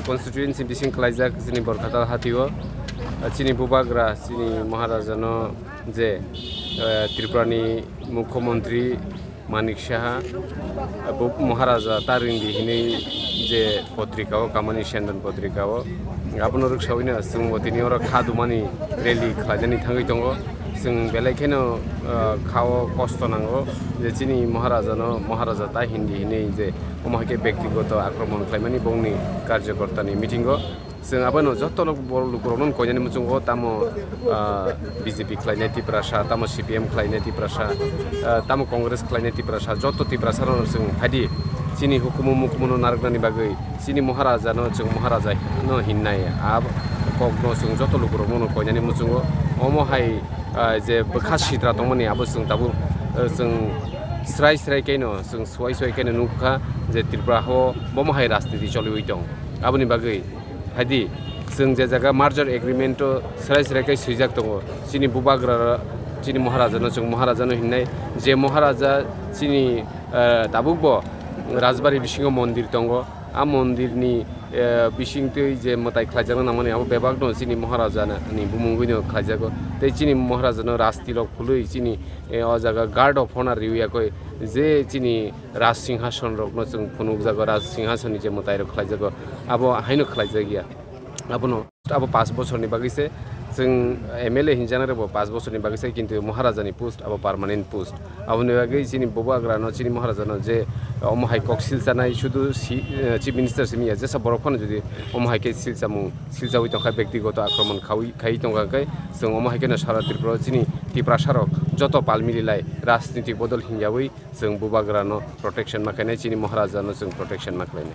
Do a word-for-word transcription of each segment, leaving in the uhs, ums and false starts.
Constituency bising khlaijak chini Borkatal hatio, chini bubagra, chini Maharajano je, eh, Tripurani Mukhyamantri Manik Saha, bo Maharaja ta ringdi hinwi je potrika o, Kamani Sendon potrika o, abono rwksawi no chwng bo tini oro kha dumani rally khlaijani thangwi tongo. Chwng belai kheno, ah, kha o kosto nango je chini Maharajano Maharaja ta hindi hinwi je omo hai khe bektigoto akromon khlaimani bongni karjokortani meeting o. Chwng abono joto lukurokno koinani muchungo tamo, ah, B J P khlainai Tiprasa, tamo C P M khlainai Tiprasa, ah, tamo Congress khlainai Tiprasa, joto Tiprasa rokno chwng phaidi chini hukumu mukumuno narwknani bagwi chini Maharajano chwng Maharajano hinnai. A kokno chwng joto lukurokno koinani muchungo omo hai, ah, je bwkha sitra tongmani abo chwng tabuk, ah, chwng srai srai khaino chwng suai suai khaino nukha je Tripura o bomo hai rajniti choliwi tong. Aboni bagwi Haidi, chwng je jaga merger agreement o srai srai khe swijak tongo, chini bubagra, chini Maharajano chwng Maharajano hinnai, je Maharaja chini, eh, tabukbo Rajbari bisingo mondir tongo, a mondirni, eh, bisingtwi je mwtai khlaijakna nangmani abo bebakno chini Maharajani bumungwino khlaijago, tei chini Maharajano rasti rok phului chini, eh, o jaga guard of honor riwi yakwi je chini Raj Singhason rokno chwng phunukjago, Raj Singhason ni je mwtai rok khlaijago, abo haino khlaijak ya. Abono, abo pash bosorni bagwi se chwng M L A hinjana rokbo pash bosorni bagwi se, kintu Maharaja ni post abo permanent post. Aboni bagwi chini bubagra no, chini Maharaja no je omo hai kok silchanai sudu si, eh, Chief Minister simi ya, jesa borok phano jodi omo hai khe silchamung silchawi tongkha, bektigoto akromon khawi, khai tongkha khe chwng omo hai kheno sara Tripura o chini Tiprasa rok joto pal mililai rajnitik bodol hingyawi chwng bubagrano protection ma khainai, chini Maharajano chwng protection ma khlainai.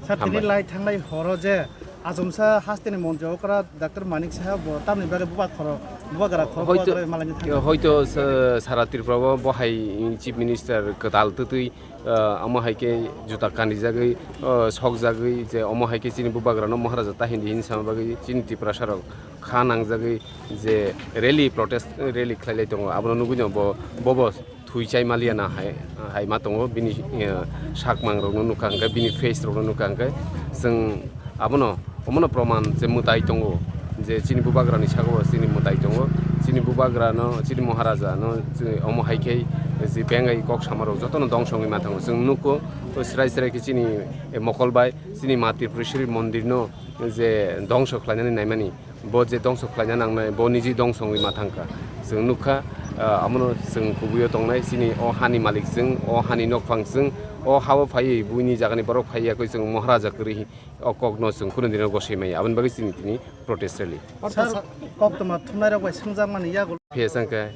Sir, tini Hambai. Lai thanglai horo je achomsa hasteni montri okra Doctor Manik Saha bo tamni bagwi bubagra khoro, bubagra khoro, hoito, bubagra malaini thangkha. Hoito sa-, sara Tripura o bo hai Chief Minister kwtal twtwi, ah, omo hai khe juta kanijagwi, ah, sokjagwi je omo hai khe chini bubagrano Maharaja ta hindi hinwi sama bagwi chini Tiprasa rok kha nangjagwi je rally, protest rally khlailai tongo, abono nugwi no bo, bobo thwi chai maliya na hai, hai ma tongo, bini, eh, sakmang rokno nukha hwnkhe, bini face rokno nukha hwnkhe, chwng abono, omono proman je mwtai tongo, je chini bubagrani saka o chini mwtai tongo, chini bubagrano, chini Maharajano, chini omo hai khe je bengai kok sama rok jotono dongso wngwi ma thango. Chwng nukho, srai srai khe chini, eh, mokol bai chini Ma Tripureshwari mondirno je dongso khlainani naimani. Bo je dongso khlaina nangnai, bo niji dongso wngwi ma thangkha. Chwng nukha, ah, amono chwng kubuio tongnai, chini o hani malik chwng, o hani nokphang chwng, o ha-o phaiwi buini jagani borok phaiya khe chwng Maharaja kwrwi o kokno chwng kunu dino gosoi maya. Aboni bagwi chini tini protest rally. Sir, koktwma thumnairok bai swngjakmani yago. Phiya changkha,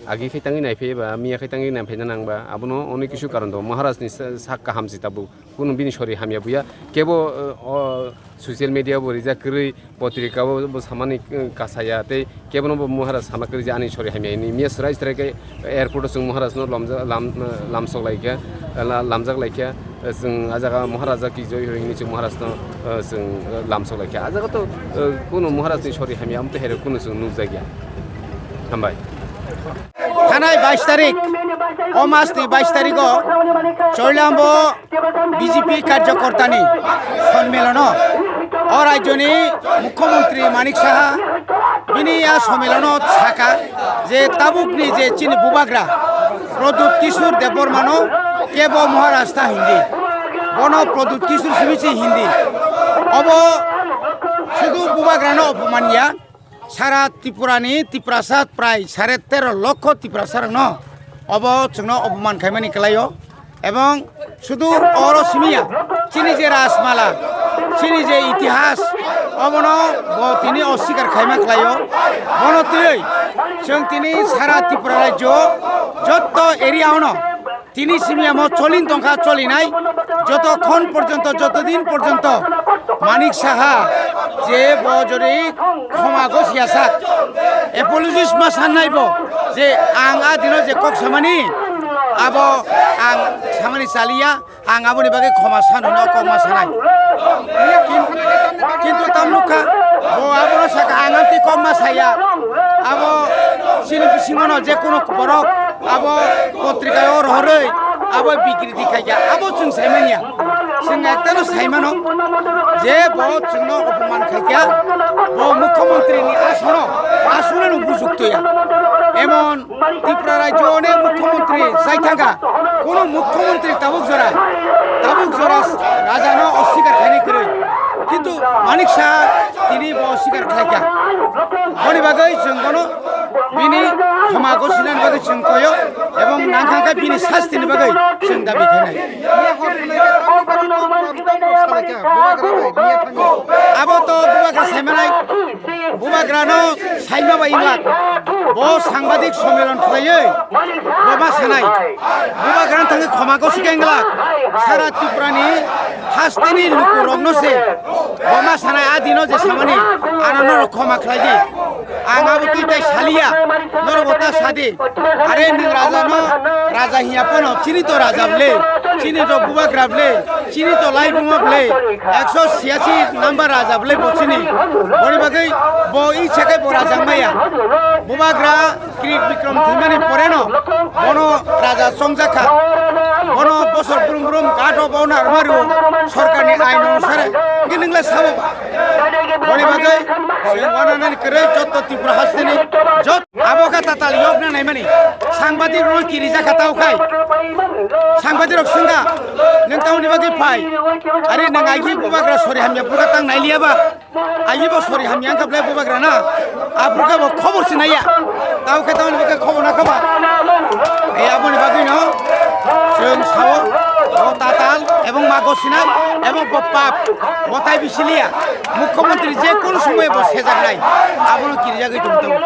agi khai tangwi naiphaiba, miya khai tangwi naiphaina nangba, abono onek kisu karon tongo. Maharajni sa-, sak kaham si tabuk. Kunu bini sori hamya buya. Kebo, eh, o social media bo rijak kwrwi, potrika o bo samani, eh, kasaya tei kebo no bo Maharaj sama kwrwi je ani sori hamya hini. Miya srai srai khe airport o chwng Maharaj no lamja-, lam-, eh, lamsok laikha, la-, lamjak laikha. Eh, chwng a jaga Maharaja ki joi hoi hini chwng Maharaj no, eh, chwng, eh, lamsok laikha. A jaga to, eh, kunu Maharaj ni sori hamya amte here kunu chwng nukjakya. Hambai. Thanai bais tarik, o mas ni bais tarik o Choilambo B J P karjokortani sonmilono o rajyoni Mukhyamantri Manik Saha bini a sonmilono saka je tabukni je chini bubagra Pradyut Kishore Debbarmano kebo Maharaj ta hindi, bono Pradyut Kishore simi se hindi, obo sudu bubagrano opoman ya. Sara Tripurani Tiprasa prai sare tero lokho Tiprasarokno obo chwngno opoman khaimani kwlaio, ebong sudu oro simiya chini je Rajmala, chini je itihas, obono bo tini oswikar khaima kwlaio. Bono twiwi chwng tini sara Tripura rajyo jotto area ono Tini simi amo cholin tongkha, cholinai joto khon porjonto, joto din porjonto Manik Saha je bo jori khoma go siyasak, apologies ma sannai bo je ang a dino je kok samani abo ang samani chaliya, ang aboni bagwi khoma sano no kok ma sanai. Kintu tam nukha bo abono saka ang amtwi kok ma saya, abo chini bisingono je kono borok abo potrika o rohorwi abo bikriti khaikha, abo chwng saimanya. Chwng ektano saimano je bo chwngno opoman khaikha, bo mukhyamantri ni asono aswrwngno bujuktoya. Emon Tripura rajyo ni mukhyamantri jai thangkha, kono mukhyamantri tabuk jora, tabuk jora rajano oswikar khainai kwrwi. Kintu Manik Saha tini bo oswikar khlaikha. Boni bagwi chwng bono bini khoma gosinani bagwi chwng koyo ebong nangkha khe bini sastini bagwi chwng dabi khainai. Abo to bubagra saimanai, bubagrano saima bai wngla. Bo sangbadik sommelon khlaiwi boma sanai. Bubagrano thangwi khoma gosi khe wngla. Sara Tripurani hasteni lukurokno se boma sanai, a dino je samani ano norok khoma khlai di. Ang abo twi tai saliya, norok bo ta sadi. Are nwng raja no, raja hiya pono, chini to raja ble, chini to bubagra ble, chini to laibuma ble, ekso siyasi number raja ble bo chini. Boni bagwi bo i sekai bo raja maya. Bubagra Kirit Bikrom thwimani poreno bono raja chongjakha. Bono bosor brum brum gato bo narmaru sorkarni ain onusare. Giningla sabo ba. Boni bagwi chwng wananani kwrwi jotto Tripura hasteni jot abo kha tatal yokna naimani. Sangbadik rok kirijak kha tao khai. Sangbadik rok swngkha, "Nwng tamoni bagwi phai? Are nwng aigi bubagra sori hamya buka tang nailiya ba? Aigi bo sori hamya wngkha ble bubagra na? Aphuru khe bo khobor sinaiya. Tao khe tamoni bagwi khobor na khaba?" Ei aboni bagwino chwng sao, bo tatal ebong mago sinai ebong bo pap, bo tai bisiliya. Mukhyamantri je kono somoy bo sejaknai, abono kirijagwi tong tongo.